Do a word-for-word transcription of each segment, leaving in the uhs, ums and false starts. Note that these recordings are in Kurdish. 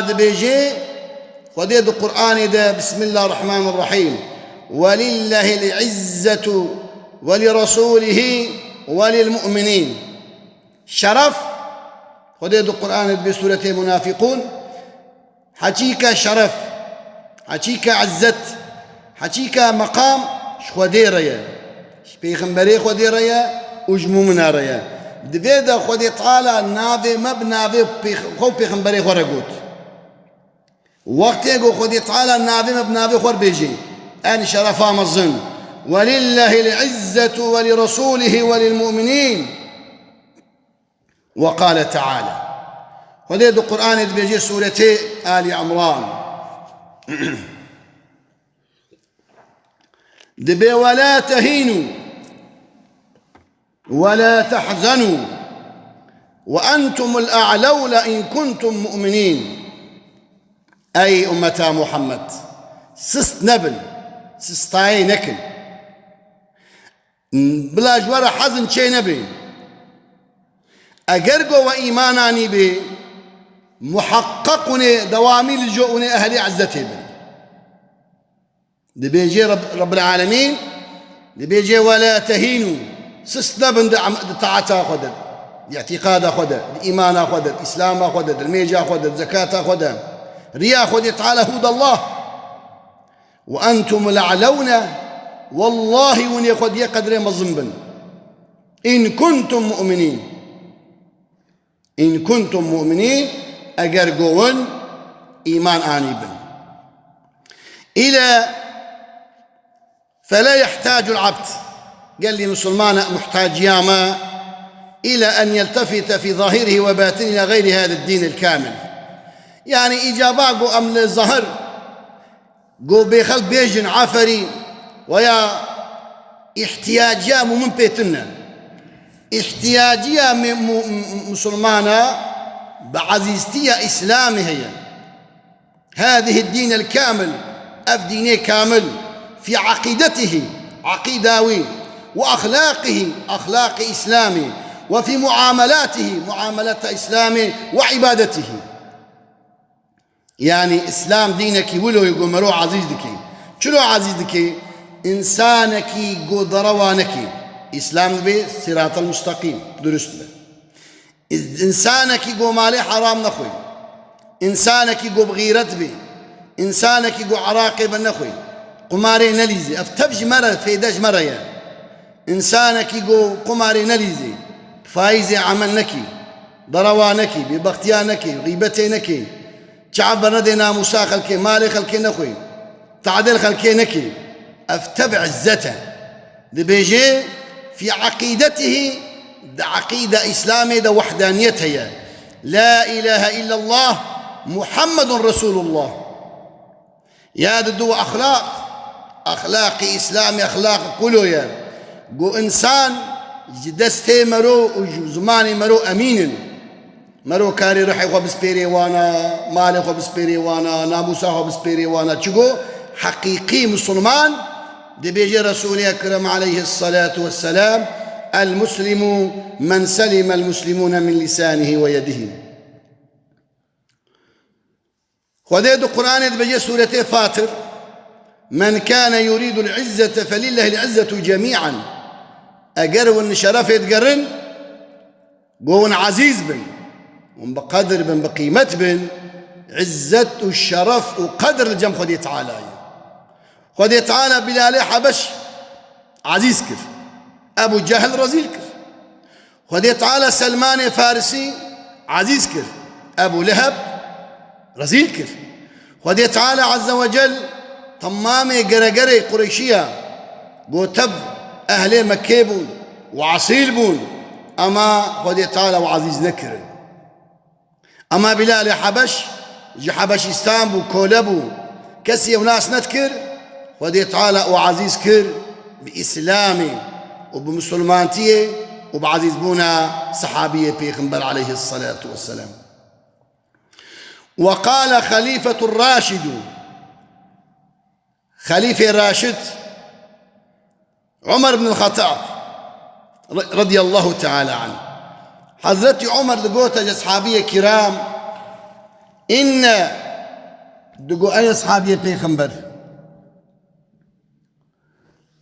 dibêje, Xwedê di Qur'anê de, Bismillahirrahmanirrahîm, "Welillahil izzetu welirasûlihi welilmu'minîn." Şeref, Xwedê di Qur'anê dibê sûretê Munafiqûn, heçîka şeref, heçîka izzet, heçîka meqam ji Xwedê re ye. Ji pêxemberê Xwedê re ye û ji mûmina re ye. Di vê de Xwedê Teala navê me bi navê pêx-, xwe û pêxemberê xwe re got. Wextê ku Xwedê Teala navê me bi navê xwe re bêjê, en şerefa mezin. "Welillahil izzetu welirasûlihi welilmu'minîn." Ve qale Teala. Xwedê di Qur'anê dibêje sûretê Ali Imran. Dibê, "Ve la tehînû ve la tehzenû ve entumul a'lewne in kuntum mu'minîn." Ey ummeta Muhammed, sist nebin, sistayê nekin. Bila ji we re hezin çê nebê. Eger ku we îman anîbê, muheqqeq hûn ê dewamî li cû hûn ê ehlê izzetê bin. Dibêje Reb-, Rebbil Alemîn, dibêje, "Ve la tehînû." Sist nebin di em-, di taeta xwe de, di îtîqada xwe de, di îmana xwe de, di îslama xwe de, di nimêja xwe de, di zekata xwe de. Riya Xwedê Teala hûdallah. "Ve entumul a'lewne." Wellahî hûn ê xwe diyê qedrê mezin bin. "In kuntum mu'minîn." "In kuntum mu'minîn", eger govin îman anîbin. Île fela yehtacul abd. Gelî musulmana muhtaciya me île en yeltefite fî zahirihi ve batinihi ila gayri hada dînil kamil. Yani îcaba go em li zahir Go bê xelk bêjin aferî, weya îhtiyaciya mumin pê tune. Îhtiyaciya mi-, mu-, mu-, musulmana bi ezîztiya Îslamê heye. Hâzihî dînel kamil, ev dînê kamil, fî eqîdetihî, eqîda wî, ve exlaqihî, exlaqê Îslamê, ve fî muamelatihi, muamelata Îslamê, ve îbadetihî. Yani Îslam dînekî wilo ye ku mero ezîz dike. Çilo ezîz dike? Însanekî ku derewa neke. Îslam dibê siratel musteqîm, durust be. Însanekî ku malê heram nexwe. Însanekî ku bi xîret be. Însanekî ku eraqê be nexwe. Qumarê nelîze. Ev tev ji me re, fêde ji me re ye. Însanekî ku qumarê nelîze, faîzê emel neke, derewa neke, bêbextiya neke, xîbetê neke, çav bernedê namûsa xelkê, malê xelkê nexwe, tadêl xelkê neke. Ev tev izzet e. Dibêje, fî eqîdetihî, di eqîda Îslamê de wehdaniyet heye. La îlahe îllallah, Muhammedun Resûlullah. Ya didu exlaq, exlaqê Îslamê exlaq kulo ye. Ku însan ji destê mero û ji zimanê mero emîn in. Mero karê ruhê xwe bispêrê wana, malê xwe bispêrê wana, namûsa xwe bispêrê wana. Çigo heqîqî musulman dibêje Resûlê Ekrem aleyhisselatu vesselam, "El muslimu men selimel muslimune min lisanihi ve yedihi." Xwedê di Quranê dibêje sûretê Fatir, "Men kâne yurîdul izzete felillehil izzetu cemî'an." Eger hûn li şerefê digerin, go hûn ezîz bin, hûn bi qedir bin, bi qîmet bin, izzet û şeref û qedir li cem Xwedê Teala ye. Xwedê Teala Bilalê Hebeş ezîz kir. Ebu Cehil rezîl kir. Xwedê Teala Selmanê Farisî ezîz kir. Ebu Leheb rezîl kir. Xwedê Teala Azze ve Cel temamê geregerê Qureyşiya, go tev ehlê Mekkê bûn û esîl bûn, ema Xwedê Teala we ezîz nekirin. Ema Bilalê Hebeş ji Hebeşîstan bû, kole bû. Kesî ew nas nedikir, Xwedê Teala û ezîz kir bi Îslamê û bi misilmantiyê û bi ezîzbûna sehabiyê Pêxember aleyhisselatu vesselam. Ve qale Xelîfetur Raşidu. Xelîfê Raşid Umer ibn Xettab re-, radiyallahu teala anh. Hezretî Umer digote ji eshabiyê kiram, Inne, digo ey eshabiyê Pêxember,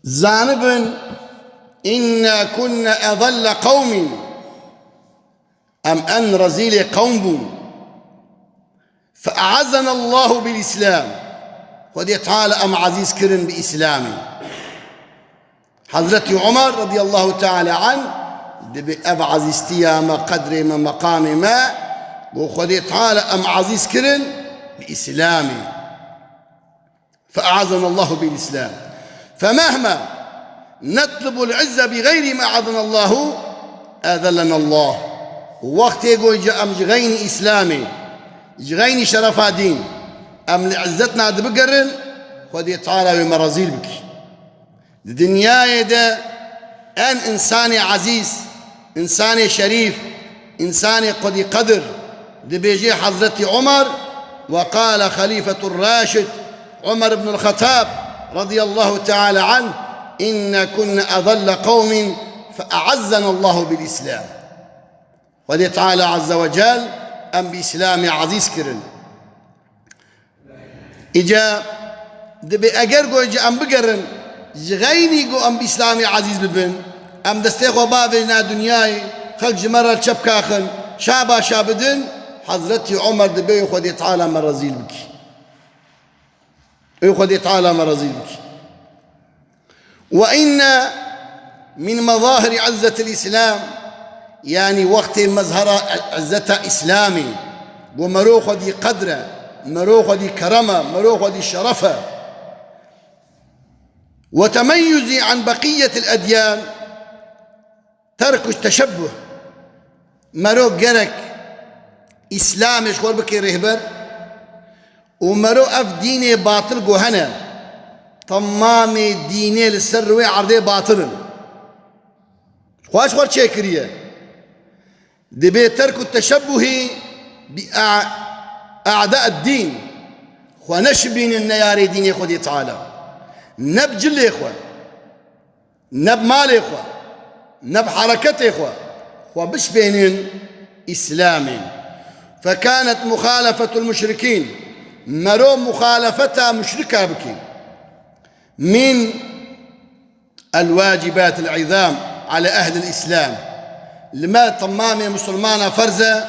zanibin, inne kunne edalle qewmin, em en rezîlê qewm bûn. Fe'ezzena Allahu bil Îslam. Xwedê Teala em ezîz kirin bi Îslamê. Hezretî Omer radiyallahu teala anh dibê ev ezîztiya me, qedrê me, meqamê me, got, Xwedê Teala em ezîz kirin bi Îslamê. Fe'ezzena Allahu bil Îslam. Femehma netlubul izze bi gayri ma e'ezzena Allahu ezellena Allah. Wextê got, ji em ji xeynî Îslamê, ji xeynî şerefa dîn, em li izzet nadibigerin, Xwedê Teala wê me rezîl bikî. Di dinyayê de en însanê ezîz, însanê şerîf, însanê xwedî qedir, dibêje Hezretî Omer, ve qale Xelîfetur Raşid Omer ibnul Xettab radiyallahu teala anh, inne kunne edalle qewmin fe'ezzena Allahu bil Îslam. Xwedê Teala azze ve cel em bi Îslamê ezîz kirin. Îca dibê eger got ji em bigerin, ji xeynî got em bi Îslamê ezîz bibin, em destê xwe bavêjin a dinyayê, xelk ji me re çepka xin, şabaşa bidin, Hezretî Omer dibê wê Xwedê Teala me rezîl bikî. Wê Xwedê Teala me rezîl bikî. Ve inne min mezahiri izzetil Îslam, yanî wextê mezhera izzeta Îslamê, ku mero xwedî qedr e, mero xwedî kerem e, mero xwedî şeref e. Ve temeyyuzi an beqiyetil edyan, terku teşebbuh. Mero gerek Îslamê ji xwe bike rêhber û mero ev dînê batil ku hene, temamê dînê li ser rûyê erdê batil in. Xwe ji xwe çêkiriye. Dibê terku teşebbuhî bi a-, a'da ed-dîn. Xwe neşibînin neyarê dînê Xwedê Teala. Ne bi cilê xwe. Ne bi malê xwe, ne bi hereketê xwe, xwe bişbênin Îslamê. Fekanet muxalefetul muşrikîn, mero muxalefeta muşrika bike. Min el wacibatil izam ala ehlil Îslam. Li me temamê misilmana ferz e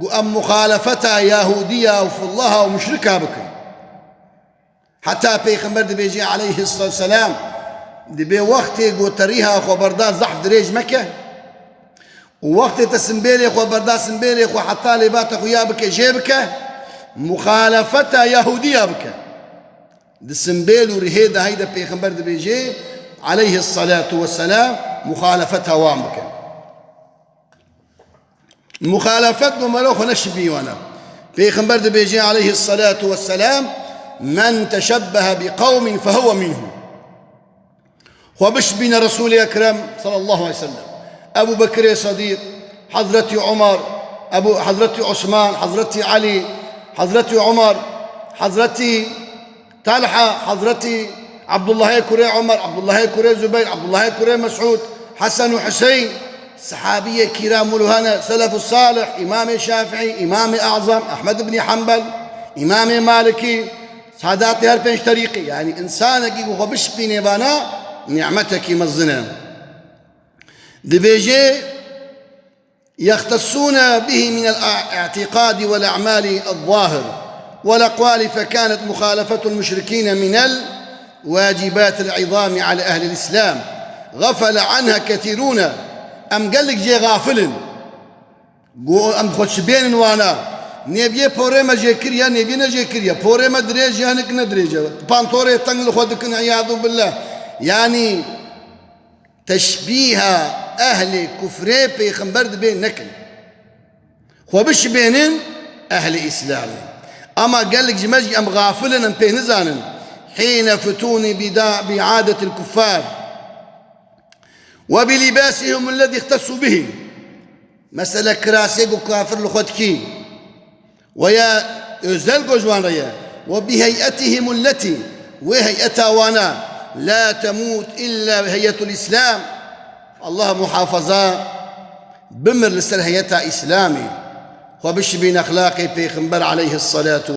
ku em muxalefeta Yahudiya û fullaha û muşrika bikin. Heta Pêxember dibêje aleyhisselatu vesselam, dibê wextê ku te rîha xwe berda zehf dirêj meke û wextê te simbêlê xwe berda simbêlê xwe heta lêba te xuya bike jê bike, muxalefeta Yahudiya bike. Di simbêl û rihê de heyde Pêxember dibêje aleyhisselatu vesselam muxalefeta wan bike. Muxalefet ku mero xwe neşibî wana. Pêxember dibêje aleyhisselatu vesselam, "Men teşebbehe bi qewmin fehuve minhum." Xwe bişibîne Resûlê Ekrem sallallahu aleyhi ve sellem. Ebu Bekirê Sedîq, Hezretî Omer, Ebu, Hezretî Osman, Hezretî Elî, Hezretî Omer, Hezretî Talha, Hezretî Abdullahê kurê Omer, Abdullahê kurê Zubeyr, Abdullahê kurê Mesûd, Hesen û Huseyn, sehabiyê kîram û hene, Selefus Salih, Îmamê Şafîî, Îmamê Azam, Ehmed ibnî Hanbel, Îmamê Malikî, Sadatê her pênc terîqî, yanî însanekî ku xwe bişpînê vana, nîmetekî mezin e. Dibêje, يختصون به من الاعتقاد والأعمال الظاهر والأقوال، فكانت مخالفة المشركين من الواجبات العظام على أهل الإسلام، غفل عنها كثيرون. Em gelek jê xafil in. Go em xwe çi bênin wana. Nêviyê porê me jê kiriye, nêviyê ne jê kiriye. Porê me dirêj ya, hinek ne dirêj e. Pantorê teng li xwe dikin, iyadu billah. Yanî, teşbîha ehlê kufrê pêxember dibê nekin. Xwe bişibênin ehlê Îslamê. Ama gelek ji me jî em xafil in, em pê nizanin. Hîne futûnî bîda-, bîadetil kuffar. Ve bi lîbasihim ellezî îxtesû bihî. Mesele kirasê ku kafir li xwe dikî. Ve ya özel ku ji wan re ye. Ve bi hey'etihim elleti, wê hey'eta wana, la temût illa hey'etul Îslam. Allah muhafaza, bimir li ser hey'eta Îslamê. Xwe bişibîn exlaqê Pêxember aleyhisselatu